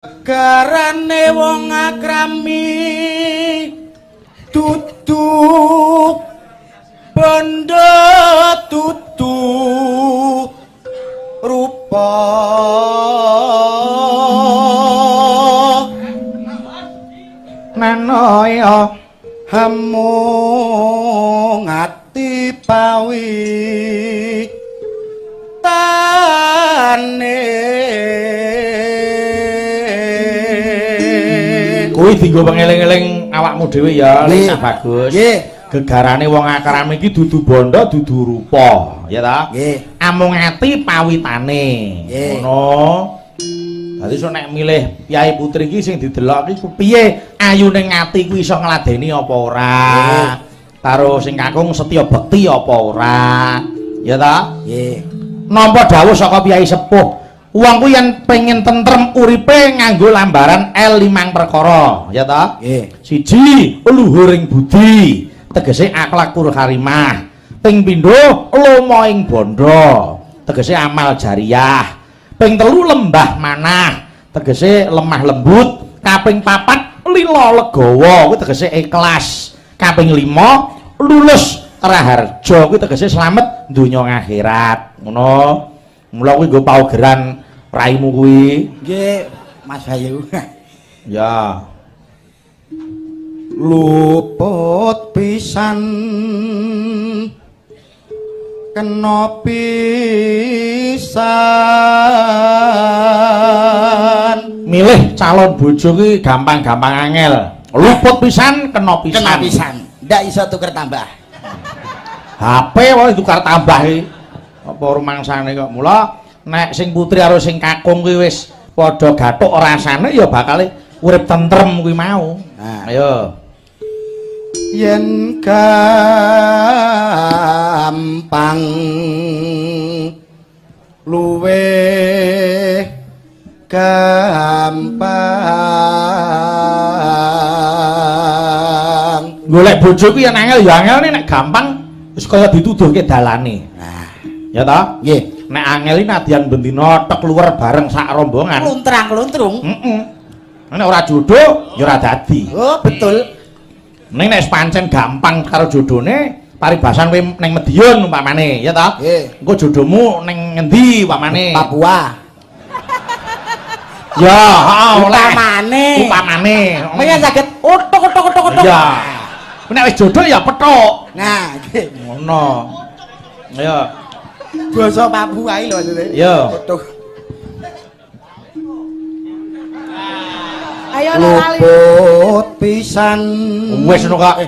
Gegarane wong akrami duduk bondo dudu rupa Nanoyo hamung ati pawi tane. Kuwi dienggo pengeling-eling awakmu dhewe ya, Lek bagus. Nggih. Gegarane wong akrami iki dudu bondo, dudu rupa, ya ta? Nggih. Amung ati pawitane. Ngono. Dadi sok nek milih Kyai Putri iki sing didelok iki piye ayune ati kuwi iso ngladeni apa ora? Karo sing kakung setya bekti apa ora? Ya ta? Nggih. Nampa dawuh saka Kyai Sepuh, wong kuwi yen pengen tentrem uripe nganggo lambaran L limang perkara, ya ta? Nggih. Siji, luhuring budi, tegese akhlakul karimah. Ping pindho, lomo ing bondo, tegese amal jariyah. Ping telu, lembah manah, tegese lemah lembut. Kaping papat, lila legawa, kuwi tegese ikhlas. Kaping lima, lulus raharja, kuwi tegese slamet donya akhirat. Ngono. Mula kuwi nggo paugeran raimu kuwi. Nggih, Mas Bayu. Ya. Luput pisan kena pisan. Milih calon bojo kuwi gampang-gampang angel. Luput pisan kena pisan. Kena pisan. Ndak iso tuker tambah. HP wae tukar tambah iki. Apa rumangsane kok. Mula nek sing putri karo sing kakung kuwi wis padha gathuk rasane ya bakal urip tentrem kuwi mau. Nah. Ayo. Yen gampang luweh gampang. Golek bojo kuwi yen angel ya angel nek gampang wis kaya dituduhke dalane. Nah, Ya ta? nggih. Nek angel iki nadyan bendina tek luwer bareng sak rombongan. Kluntrang-kluntrung. Heeh. Nek ora jodoh ya ora dadi. Oh, betul. Ning nek pancen gampang karo jodone, paribasan kowe ning Mediun umpamane, ya ta? Nggih. Engko jodohmu ning ngendi umpamane? Papua. Ya, heeh, oleh. Upamane. Upamane. Mengko saged utuk utuk utuk utuk. Iya. Nek wis jodoh ya petuk. Nah, nggih. Ngono. Ayo. Basa Papua iki lho maksudnya. Iya. Utuk. Ayo lali. Luput pisan. Wis ngono kok.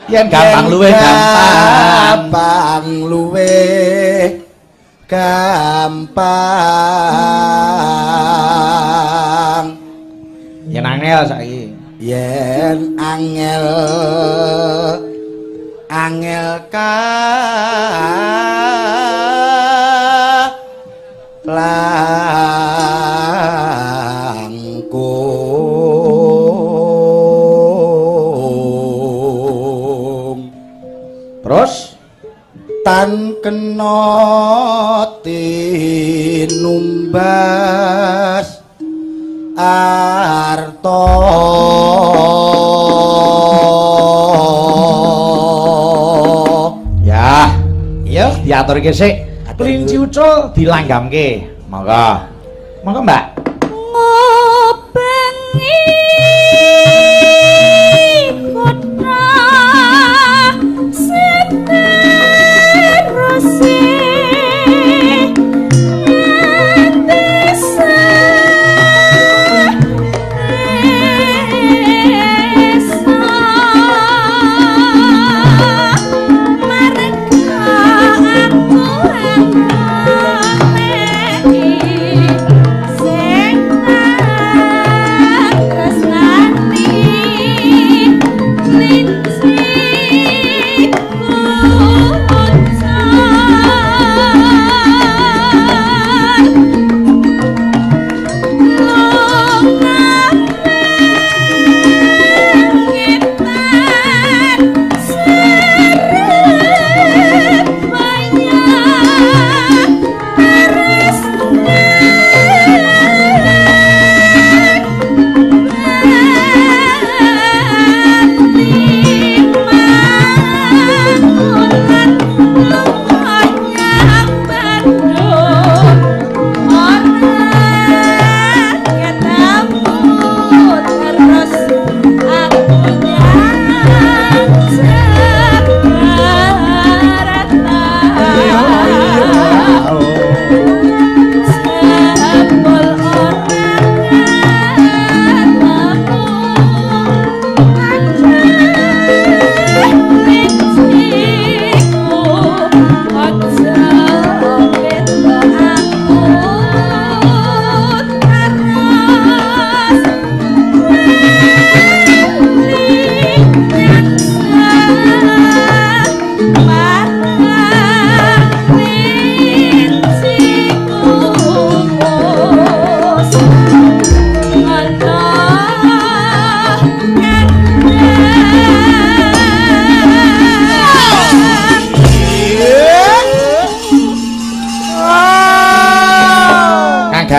Yen gampang luwih gampang. Gampang luwih gampang. Yen angel saiki. Yen angel angel kalangkung. Terus tan kena tinumbas arta. Ya, iya diaturke sik. Kelinci ucul dilanggamke. Monggo. Monggo, Mbak. Ngubengi kota seteruse nganti sesa marga aku anggone sing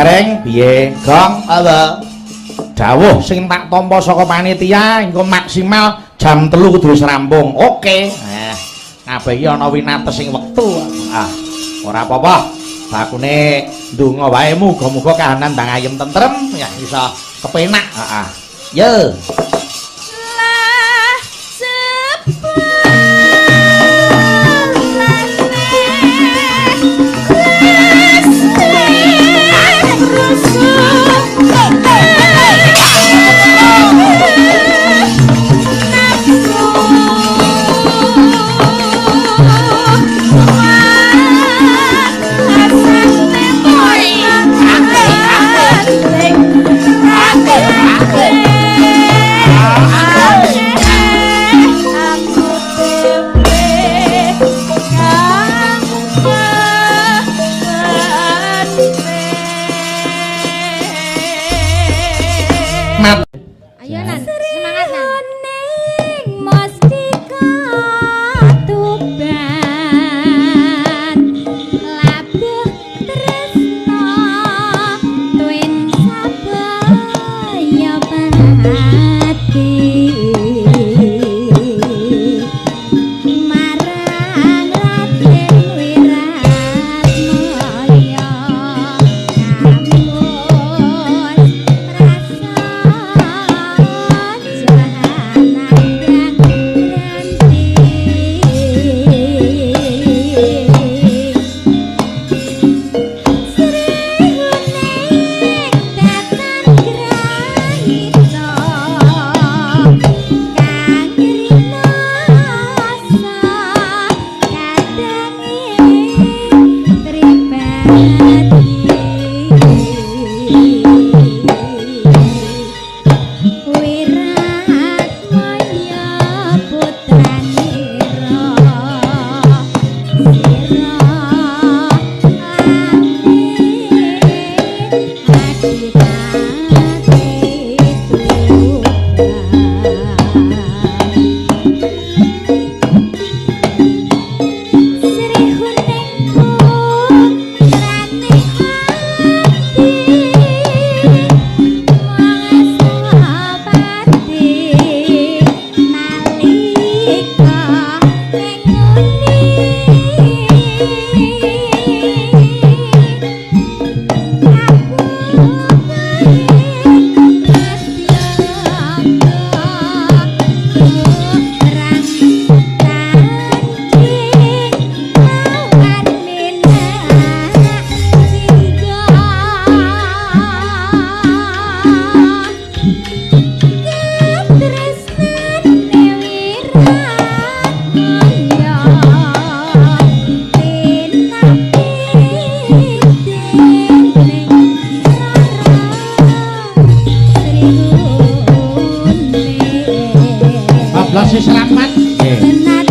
Gareng piye? Gong apa? Dawuh sing tak tampa saka panitia engko maksimal jam 3 kudu wis rampung. Oke. Kabeh iki ana winates sing wektu. Ah, ora apa-apa. Bakune ndonga wae muga-muga kahanan ndang ayem tentrem ya iso kepenak. Heeh. Yo. Lah Mat. Ayo Nan, semangat Nan. Mustika Tuban labuh tresna tuwin sabaya pati marang Raden Wiratmaya kamus rasa jahanandang granti Sri Huning datan grahita kang rinasa kadange tripati Wiratmaya putranira sira adipati Tuban. Sri Huning putrane ati Mangasapati nalika nguni Bablas wis rapat. Nggih.